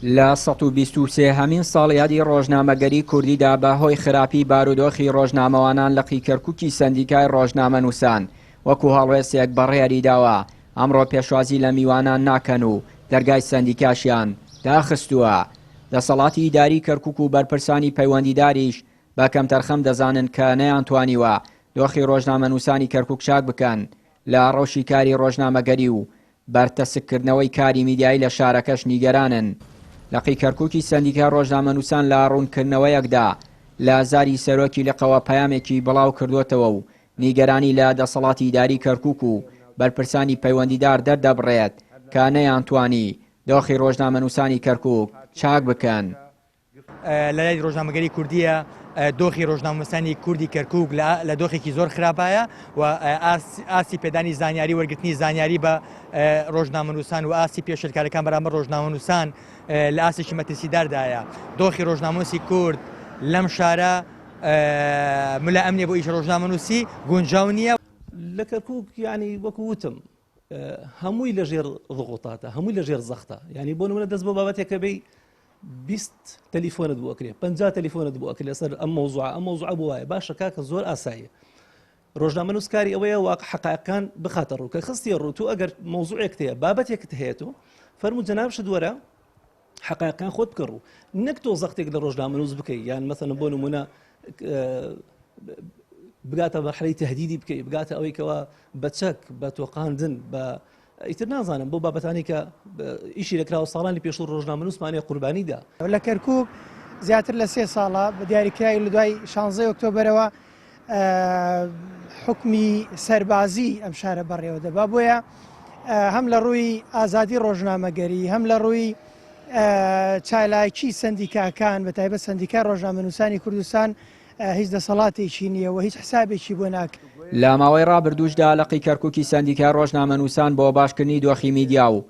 لە 123 هەمین ساڵیادی ڕۆژنامەگەری کوردیدا بە هۆی خراپی بارودۆخی ڕۆژنامەوانان لقی کەرکوکی سەندیکای ڕۆژنامەنووسان وەکو هەڵوێستێک بڕیاری داوە ئەمڕۆ پێشوازی لە میوانان ناکەن و دەرگای سەندیکاشیان داخستووە. دەسەڵاتی ئیداری کەرکوک و بەرپرسانی پەیوەندیداریش بە کەمتەرخەم دەزانن کە نەیانتوانیوە دۆخی ڕۆژنامەنووسانی کەرکوک چاک بکەن لە ڕەوشی کاری ڕۆژنامەگەری و بەرتەسککردنەوەی کاری میدیایی لە شارەکەش نیگەرانن. لقی کەرکوکی سەندیکای ڕۆژنامەنووسان لە ڕوونکردنەوەیەکدا لە زاری سەرۆکی لقەوە پەیامێکی بڵاو کردووەتەوە و نیگەرانی لە دەسەڵاتی ئیداری کەرکوک و بەرپرسانی پەیوەندیدار دەردەبڕێت کە نەیانتوانی دۆخی ڕۆژنامەنووسانی کەرکوک چاک بکەن. لە لای ڕۆژنامەگەری کوردیە دۆخی ڕۆژنامەنووسانی کوردی کەرکوک لە دۆخێکی زۆر خراپایە و ئاستی پێدانی زانیاری وەرگرتنی زانیاری بە ڕۆژنامەنووسان و ئاستی پێشلکارەکان بەرامبەر ڕۆژنامەنووسان لە ئاستێکی مەترسیداردایە دۆخی ڕۆژنامەنووسی کورد لەم شارە ملائم نیە بۆ ئیش ڕۆژنامەنووسی گونجاو نییە. لە کەرکوک یانی وەکو وتم هەمووی لەژێر ضغوطاتە هەمووی لەژێر زەختە یعنی بۆ نمونە دەست بۆ بابەتێکە بی 20 تەلیفۆنت بۆ ئەکرێ 50 تەلیفۆنت بۆ ئەکرێ لەسەر ئەم مەوزوع ئەم مەوزوع بۆ وایە باشە کاکە زۆر ئاساییە ڕۆژنامەنووس کاری ئەوەیە واقع حقایقەکان بخاتە ڕوو کە خستیە ڕوو تو ئەگەر مەوزوعێکت هەیە بابەتێکت هەیە تۆ فەرموو جەنابشت وەرە حقایقەکان خۆت بکە ڕوو نەک تۆ زەختێک لە ڕۆژنامەنووس بکەی یان مەسەلەن بۆ نمونە بگاتە مەرحەلەی تهدیدی بکەی بگاتە ئەوەی کەوا بە چەک بە تۆقاندن بە ئیتر نازانم بۆ بابەتانی کە ئیشی لەکراوە ساڵانی پێشوو ڕۆژنامەنووسمانەیە قوربانیدا. لە کەرکووک زیاتر لە سێ ساڵە بە دیاریکراوی لە دوای شانزەی ئۆکتۆبەرەوە حوکمی سەربازی ئەم شارە بەڕێوە دەبا بۆیە هەم لە ڕووی ئازادی ڕۆژنامەگەری هەم لە ڕووی چالاکی سندیکاکان بە تایبەت سندیکای ڕۆژنامەنووسانی کوردستان هیچ دەسەڵاتێکی نییە و هیچ حسابێکی بۆ ناکرێت. لە ماوەی ڕابردووشدا لقی کەرکوکی سەندیکای ڕۆژنامەنووسان بۆ باشکردنی دۆخی میدیا و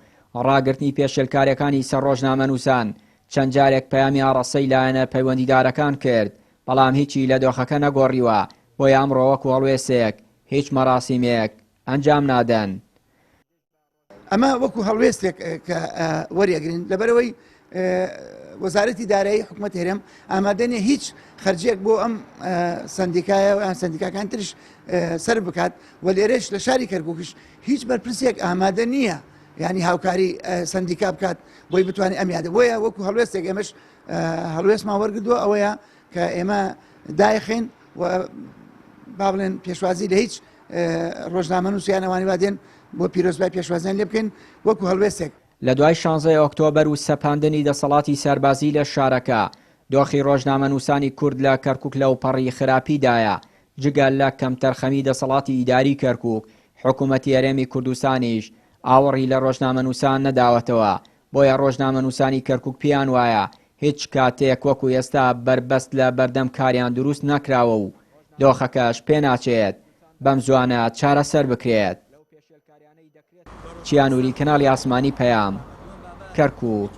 ڕاگرتنی پێشێلکارییەکانی سەر ڕۆژنامەنووسان چەند جارێک پەیامی ئاڕاستەی لایەنە پەیوەندیدارەکان کرد، بەڵام هیچی لە دۆخەکە نەگۆڕیوە، بۆیە ئەمڕۆ وەکو هەڵوێستێک هیچ مەراسیمێک ئەنجام نادەن. ئەمە وەکو هەڵوێستێک کە وەریەگرین لەبەرەوەی وەزارەتی دارایی حکوومەت هەرێم ئامادە نیە هیچ خەرجیەک بۆ ئەم سندیکایە و سندیکاکان ترش سەر بکات و لێرەش لە شاری کەرکووکش هیچ بەرپرسێک ئامادە نییە ینی هاوکاری سندیکا بکات بۆی بتوانێت ئەم یادە بۆیە وەکو هەڵوێستێک ئێمەش هەڵوێستمان وەرگدووە ئەوەیە کە ئێمە دایخین و با بڵێن پێشوازی لە هیچ ڕۆژنامەنووس یان ئەوانی وا دێن بۆ پیرۆزبای پێشوازیان لێ بکەین وەکو هەڵوێستێک. لە دوای شانزەی ئۆکتۆبەر و سەپاندنی دەسەڵاتی سەربازی لە شارەکە، دۆخی ڕۆژنامەنووسانی کورد لە کەرکوک لەوپەڕی خراپیدایە، جگە لە کەمتەرخەمی دەسەڵاتی ئیداری کەرکوک، حکومەتی هەرێمی کوردستانیش ئاوڕی لە ڕۆژنامەنووسان نەداوەتەوە، بۆیە ڕۆژنامەنووسانی کەرکوک پێیان وایە هیچ کاتێک وەکو ئێستا بەربەست لە بەردەم کاریان دروست نەکراوە و دۆخەکەش پێناچێت بەم زوانە چارەسەر بکرێت. چیا نوری کەناڵی ئاسمانی پەیام، کەرکوک.